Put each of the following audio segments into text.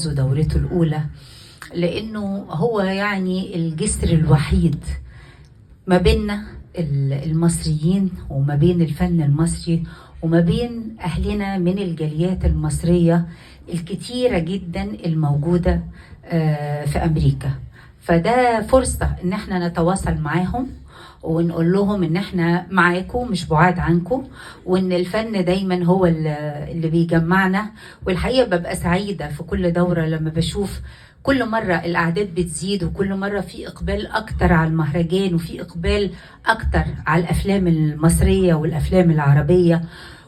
دورته الأولى، لأنه هو يعني الجسر الوحيد ما بيننا المصريين وما بين الفن المصري وما بين أهلنا من الجاليات المصرية الكتيرة جدا الموجودة في أمريكا. فده فرصة إن احنا نتواصل معاهم ونقول لهم إن احنا معاكم مش بعاد عنكم، وإن الفن دايما هو اللي بيجمعنا. والحقيقة ببقى سعيدة في كل دورة لما بشوف كل مرة الأعداد بتزيد، وكل مرة في إقبال أكتر على المهرجان، وفي إقبال أكتر على الأفلام المصرية والأفلام العربية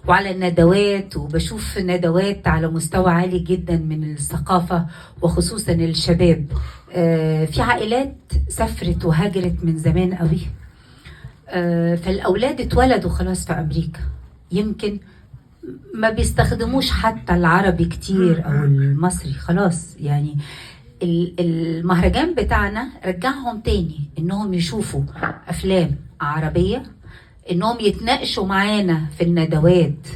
وعلى الندوات. وبشوف ندوات على مستوى عالي جدا من الثقافة وخصوصا الشباب. في عائلات سافرت وهاجرت من زمان قوي، فالأولاد اتولدوا خلاص في أمريكا، يمكن ما بيستخدموش حتى العربي كتير أو المصري خلاص. يعني المهرجان بتاعنا رجعهم تاني إنهم يشوفوا أفلام عربية، إنهم يتناقشوا معانا في الندوات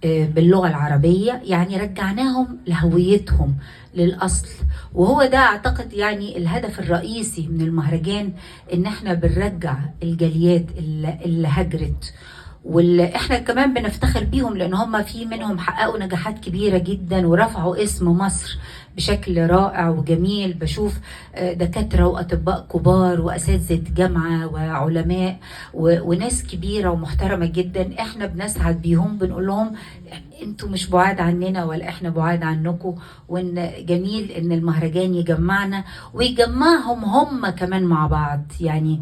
باللغة العربية. يعني رجعناهم لهويتهم للأصل، وهو ده أعتقد يعني الهدف الرئيسي من المهرجان، إن إحنا بنرجع الجاليات اللي هجرت، واللي إحنا كمان بنفتخر بيهم، لأن هم في منهم حققوا نجاحات كبيرة جدا ورفعوا اسم مصر بشكل رائع وجميل. بشوف دكاترة وأطباء كبار وأساتذة جامعة وعلماء وناس كبيرة ومحترمة جدا، إحنا بنسعد بيهم، بنقول لهم أنتوا مش بعاد عننا ولا إحنا بعاد عنكم. وإن جميل إن المهرجان يجمعنا ويجمعهم هم كمان مع بعض. يعني